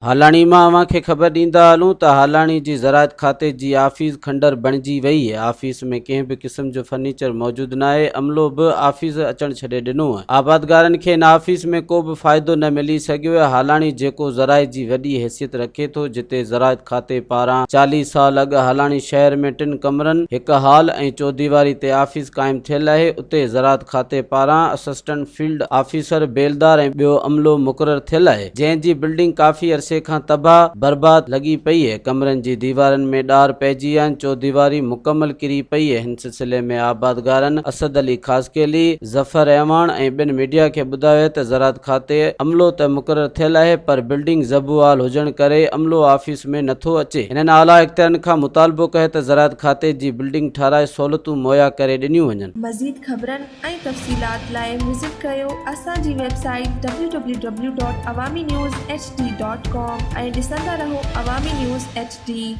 هالاڻي مان اوهان کي خبر ڏيندا هلون ته هالاڻي جي زراعت کاتي جي آفيس کنڊر بڻجي وئي، آفيس ۾ ڪنهن به قسم جو فرنيچر موجود ناهي، عملو به آفيس اچڻ ڇڏي ڏنو، آبادگارن کي ان آفيس ۾ ڪو به فائدو نه ملي سگهيو، هالاڻي جيڪو زراعت جي وڏي حيثيت رکي ٿو، جتي زراعت کاتي پاران 40 سال اڳ هالاڻي شهر ۾ ٽن ڪمرن، هڪ هال ۽ چوديواري تي آفيس قائم ٿيل آهي، اتي زراعت کاتي پاران اسسٽنٽ فيلڊ آفيسر، بيلدار ۽ ٻيو عملو مقرر ٿيل آهي، جنهن جي بلڊنگ ڪافي عرصي کان تباهه، برباد لڳي پئي اهي، ڪمرن جي ديوارن ۾ ڏار پئجي ويا آهن، چوديواري مڪمل ڪري پئي اهي، هن سلسلي ۾ آبادگارن اسد علي خاصخيلي، ظفر اعواڻ ۽ ٻين ميڊيا کي ٻڌايو ته زراعت کاتي عملو ته مقرر ٿيل آهي پر بلڊنگ زبون حال هجڻ ڪري عملو آفيس ۾ نٿو اچي. هنن اعليٰ اختيارين کان مطالبو ڪيو ته زراعت کاتي جي بلڊنگ ٺهرائي سهولتون مهيا ڪري ڏنيون وڃن. مزيد خبرن ۽ تفصيلات لاء وزٽ ڪريو اسان جي website W W W dot Awami news H D dot com ۽ ڏسندا رهو عوامي نيوز ايڇ ڊي.